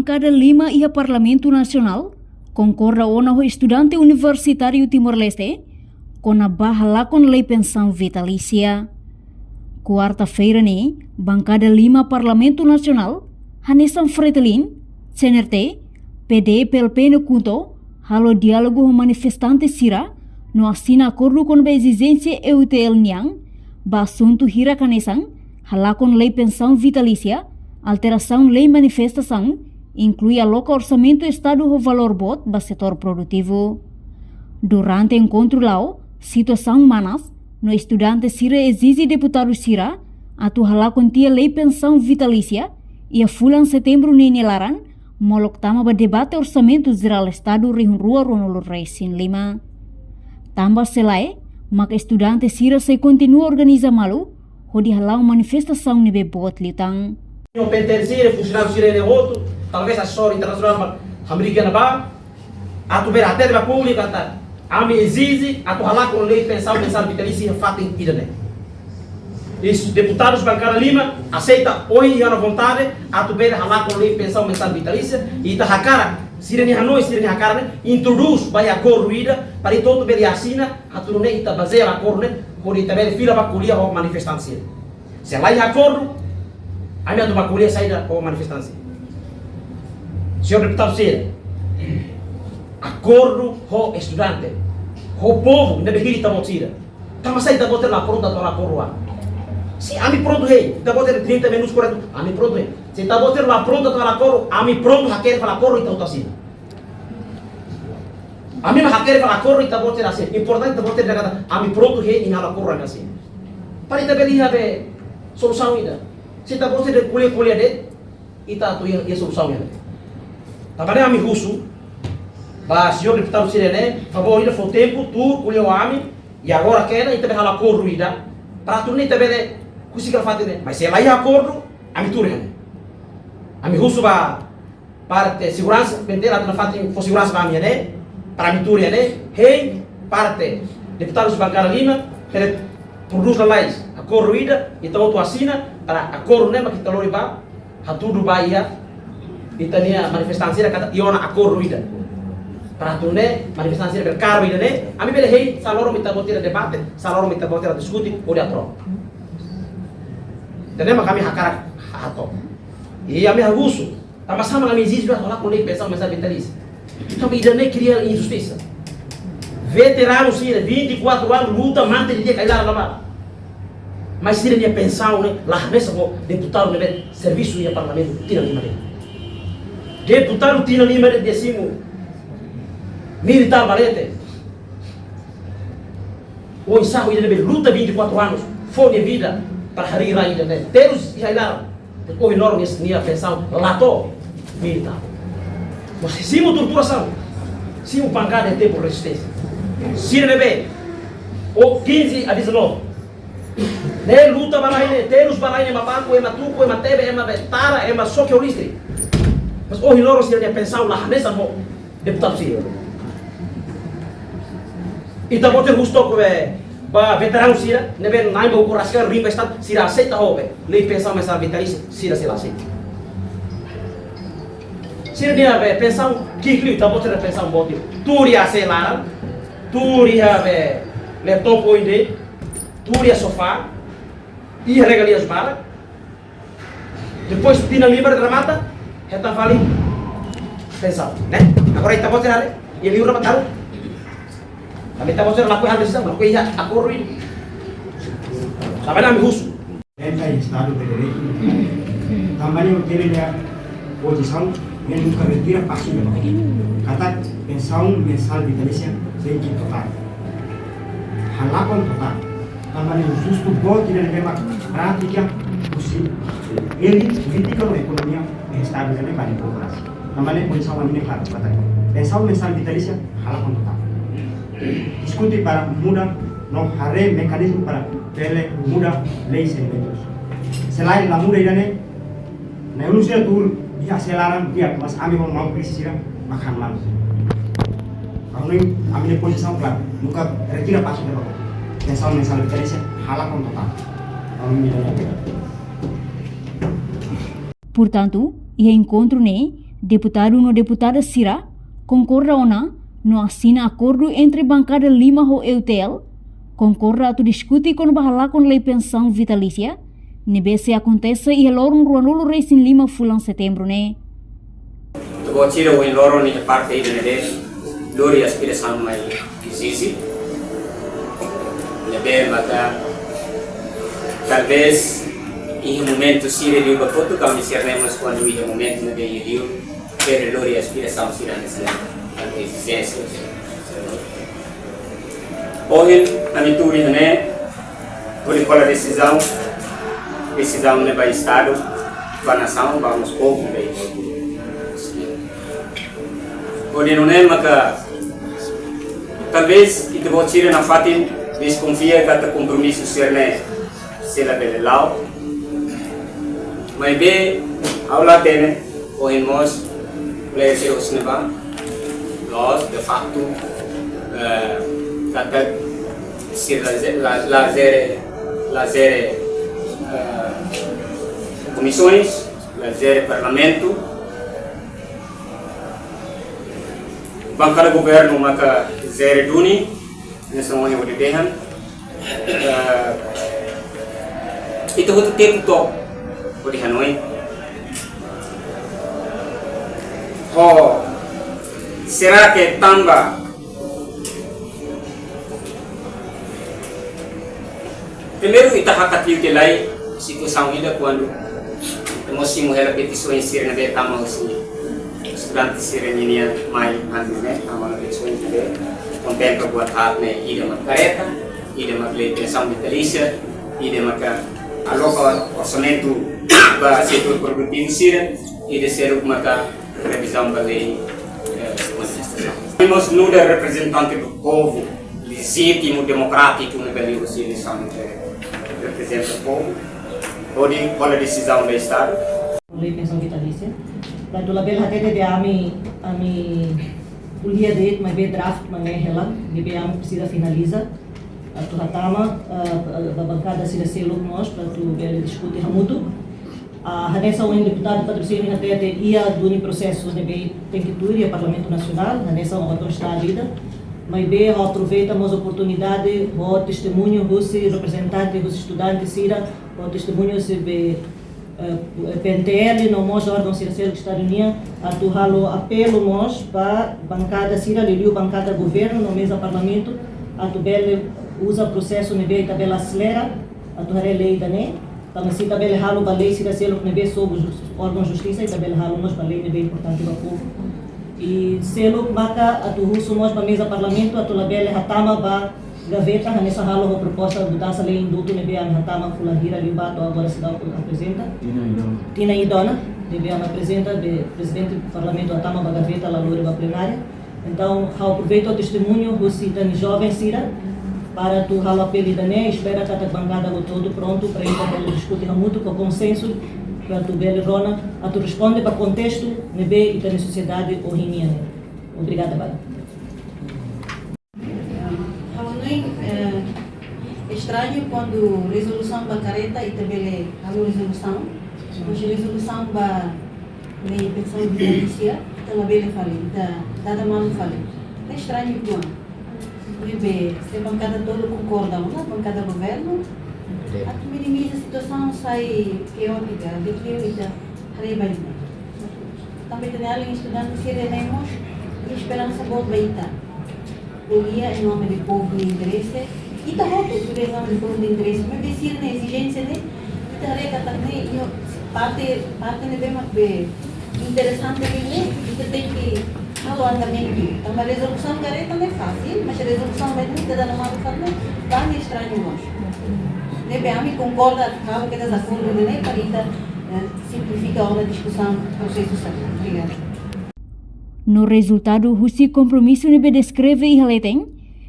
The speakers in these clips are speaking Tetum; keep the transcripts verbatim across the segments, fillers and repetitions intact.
Bankada lima iha Parlamentu Nasionál konkorda ona ho estudante universitáriu Timor-Leste kona-ba halakon lei pensaun vitalísia. Kuarta-feira ne'e, Bankada lima Parlamentu Nasionál, hanesan Fretilin, C N R T, P D, P L P no KHUNTO, halo diálogu ho manifestante sira, no asina akordu kona-ba ezijénsia E U T L nian, ba asuntu hirak hanesan, halakon lei pensaun vitalísia, alterasaun lei manifestasaun, inklui aloka orsamentu Estadu ho valór boot ba setór produtivu. Durante enkontru la'o, situasaun manas, no estudante sira ezije deputadu sira atu halakon tiha lei pensaun vitalísia iha fulan Setembru ne'e nia laran, molok tama ba debate Orsamentu Jerál Estadu rihun rua ruanulu resin lima. Tanba se lae, maka estudante sira sei kontinua organiza malu, hodi hala'o manifestasaun ne'ebé boot liután. P N T L sira, funsionáriu sira ne'e hotu, talvés asesór internasionál ba Amerika ne'ebá, atu bele hatete ba públiku katak ami ezije atu halakon lei pensaun mensál vitalísia iha fatin ida-ne'e. Iha deputadus bankada lima aseita ohin iha ona vontade atu bele halakon lei pensaun mensál vitalísia, i ita hakarak, sira-nia hanoin, sira-nia hakarak ne'e introdús ba iha akordu ida, para ita hotu bele asina, atu nune'e ita bazeia akordu ne'e, hodi ita bele fila ba ko'alia ho manifestante sira. Se la iha akordu, ami atu ba ko'alia saida ho manifestante sira. Señór deputadu sira, akordu ho estudante, ho povu, ne'ebé hili ita-boot sira. Tanba sá ita-boot sira la prontu atu halakon akordu? Se ami prontu hein, ita-boot sira trinta minutos korretu, ami prontu hein. Se ita-boot sira la prontu atu halakon akordu, ami prontu hakerek fali akordu ita hotu asina. Ami mak hakerek fali akordu ita-boot sira asina. Importante ita-boot sira dehan katak ami prontu hein, halo akordu ami asina. Para ita bele iha be solusaun ida. Se ita-boot sira ko'alia-ko'alia de'it, ita atu iha, iha solusaun ida. Tanba ne'e ami husu ba señór deputadu sira ne'e, favór ida fó tempu, tuur, ko'alia ho ami, i agora kedas ita bele halo akordu ida, para atu nune'e ita bele husik hela fatin ne'e. Mas se la iha akordu, ami tuur iha ne'e. Ami husu ba parte seguransa, P N T L atu nafatin fó seguransa ba ami iha ne'e, para ami tuur iha ne'e, hein parte deputadus bankada lima, bele prodús lalais akordu ida, ita hotu asina, para akordu ne'e mak ita lori ba, hatudu ba iha ita-nia manifestante sira katak iha ona akordu ida. Para atu nune'e manifestante sira bele kaer ba ida-ne'e, ami bele hein, sá loron mak ita-boot sira debate, sá loron mak ita-boot sira diskute, hodi aprova. Ida-ne'e mak ami hakarak hato'o. I ami husu, tanba sá mak ami ezije atu halakon lei pensaun mensál vitalísia? Tanba ida-ne'e kria injustisa. Veteranu sira, vinte e quatro anos, luta, mate di'ak, ai-laran la bá. Mas sira-nia pensaun ne'e la hanesan ho deputadu ne'ebé servisu iha parlamentu tinan lima de'it. Deputadu tinan lima de'it nia simu militár ba leten. Oinsá ho ida ne'ebé luta vinte e quatro anos, fó nia vida para harii rai ida-ne'e. Terus iha ai-laran. Depois loron nia, nia pensaun la to'o, militár. Mas simu torturasaun, simu pankada iha tempu rezisténsia. Sira ne'ebé, o quinze a dezanove. Ne'e luta ba rai ne'e, terus ba rai ne'e, ema baku, ema tuku, ema tebe, ema be tara, ema soke ho listrik. Mas ohin loron sira-nia pensaun la hanesan ho deputadu sira. Ita-boot sira husu took be ba veteranu sira, ne'ebé na'in ba ukun rasik, rimba estat, sira aseita ho be lei pensaun mensál vitalísia, sira sei la aseita. Sira-nia be pensaun ki'ik liu, ita-boot sira pensaun boot liu. Tuur iha AC laran, tuur iha be laptop oin de'it, tuur iha sofá, iha regalias barak. Depois tinan lima remata, hetan fali pensaun, ne'e? Agora ita-boot sira haree, iha liur remata. Tanba ita-boot sira lakohi halo desizaun, lakohi iha akordu ida. Tanba ne'e ami husu. Entra em estado de direito. Tanba ne'e ita-nia pozisaun, ne'e nunka retira pasu ne'e. Katak pensaun mensál vitalísia tenke totál. Halakon totál. Tanba ne'e justu boot ida ne'ebé mak prátika husi elite polítika no ekonomia iha estadu ne'e ba demokrasia. Tanba ne'e pozisaun ami ne'e klaru, katak pensaun mensál vitalísia halakon totál. Diskute para muda no haree mekanizmu para bele muda leis elementus. Se lae la muda ida-ne'e, na'in-ulun sira tuur iha AC laran di'ak, mas ami ho maun polísia sira mak han malu. Ha'u hanoin ami-nia pozisaun klaru, nunka retira pasu ne'ebá. Pensaun mensál vitalísia halakon totál. Ha'u hanoin ida-ne'e. Portantu, iha enkontru ne'e, Deputadu no deputada sira konkorda ona no asina akordu entre bankada lima ho E U T L, konkorda atu diskute kona-ba halakon lei pensaun vitalísia ne'ebé sei akontese iha loron ruanulu resin lima fulan Setembru ne'e. Ita-boot sira ohin loron iha parte ida ne'ebé lori aspirasaun mai ezije. Ne'ebé maka talvés iha momentu sira liu ba kotuk, ami sira ne'e mós kuandu iha momentu ne'ebé iha liu, bele lori aspirasaun sira hanesan ezijénsia. Ohin ami tuur iha ne'e hodi ko'alia desizaun, desizaun ne'e ba Estadu, ba nasaun, ba mós povu ne'ebé. Hodi nune'e maka talvés ita-boot sira nafatin deskonfia katak kompromisu sira-ne'e sei la bele la'o. Maibé ha'u la hatene, ohin mós kolega sira husu ne'ebá, loos, de facto, eh, katak sira la ze-, la, la jere, la jere, eh, komisaun, la jere parlamentu. Bankada governu maka jere duni, hanesan ohin hodi dehan. Eh, ita hotu tempu to'o hodi hanoin. Ho, será que tanba primeiru, ita hakat liu tiha lai situasaun ida kuandu ita mós simu hela petisoens sira ne'ebé tama husi estudante sira-nian mai antes, ne'e, tama ona petisoens ne'ebé kontempla buat haat ne'e, ida mak kareta, ida mak lei pensaun vitalísia, ida maka aloka orsamentu ba setór produtivu sira, ida seluk maka revizaun ba lei, eh, manifestasaun. Temos nu'udar reprezentante do povo, lejítimu, demokrátiku, ne'ebé liu husi eleisaun, eh, reprezenta povu, hodi ko'alia desizaun ba Estadu. Lei pensaun vitalísia. Portantu, labele hatete dehan ami, ami ko'alia de'it, maibé draft mak ne'e hela, ne'ebé ami presiza finaliza. Atu hatama, eh, ba bankada sira seluk mós, para atu bele diskute hamutuk. Ah, hanesan ohin deputadu Patrocínio hatete, iha duni prosesu ne'ebé tenke tuir iha Parlamentu Nasionál, hanesan ohin ha'u hatete ida. Maibé ha'u aproveita mós oportunidade, ha'u testemuña husi reprezentante husi estudante sira, ha'u testemuña husi be, eh, P N T L, no mós órgaun sira seluk Estadu nian, atu halo apelu mós ba bankada sira, liuliu bankada governu no meza parlamentu, atu bele uza prosesu ne'ebé ita bele aselera, atu haree lei ida-ne'e. Tanba se ita bele halo ba lei sira seluk ne'ebé sobu jus-, órgaun justisa, ita bele halo mós ba lei ne'ebé importante ba povu. I seluk maka atu husu mós ba meza parlamentu, atu labele hatama ba gaveta, hanesan halo ho proposta mudansa lei indutu ne'ebé ami hatama fulan hira liubá to'o agora seidauk aprezenta. Tinan ida ona. Tinan ida ona, ne'ebé ami aprezenta, be prezidente parlamentu hatama ba gaveta, la lori ba plenária. Entaun, ha'u aproveita testemuñu husi ita-nia joven sira, para atu halo apelu ida-ne'e, espera katak bankada hotu-hotu prontu, para ita bele diskute hamutuk ho konsensu, para atu bele rona, atu responde ba kontestu ne'ebé ita-nia sosiedade ohin nian ne'e. Obrigada barak. Ha'u hanoin, eh, estrañu kuandu rezolusaun ba kareta ita bele halo rezolusaun, mas rezolusaun ba lei pensaun vitalísia ita labele fali, ita dada malu fali. Ne'e estrañu uitoan. Ne'ebé, se bankada tolu konkorda ona, bankada governu, atu minimiza situasaun sai kaótika, depois ita haree ba ida-ne'e. Tanba ita-nia alin estudante sira-ne'e mós iha esperansa boot ba ita. Ko'alia em nome do povo nia interese. Ita hotu ko'alia em nome do povo nia interese. Maibé sira-nia ezijénsia ne'e, ita haree katak ne'e, iha parte, parte ne'ebé mak be interesante ne'e, ita tenke halo andamentu. Tanba rezolusaun kareta ne'e fasil, mas rezolusaun ba ida-ne'e ita dada malu fali ne'e, ba ami estrañu mós. Ne'ebé ami konkorda, halo kedas akordu ne'e, para ita, eh, simplifika ona diskusaun, prosesu sira. Obrigada. No rezultadu husi kompromisu ne'ebé deskreve iha leten,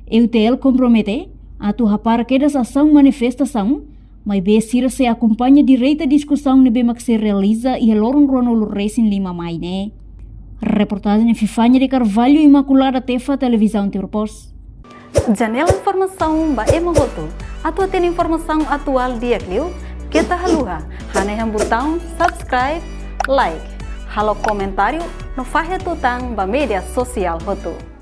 E U T L kompromete atu hapara kedas asaun manifestasaun, maibé sira sei akompaña direta diskusaun ne'ebé mak sei realiza iha loron ruanulu resin lima Mai ne'e. Reportajen Fifania de Carvalho, Imaculada Tefa, Televizaun Timor Post. Janela informasaun ba ema hotu. Atu hatene informasaun atuál di'ak liu, keta haluha hanehan butaun subscribe, like, Halo komentáriu no fahe tutan ba média sosiál hotu.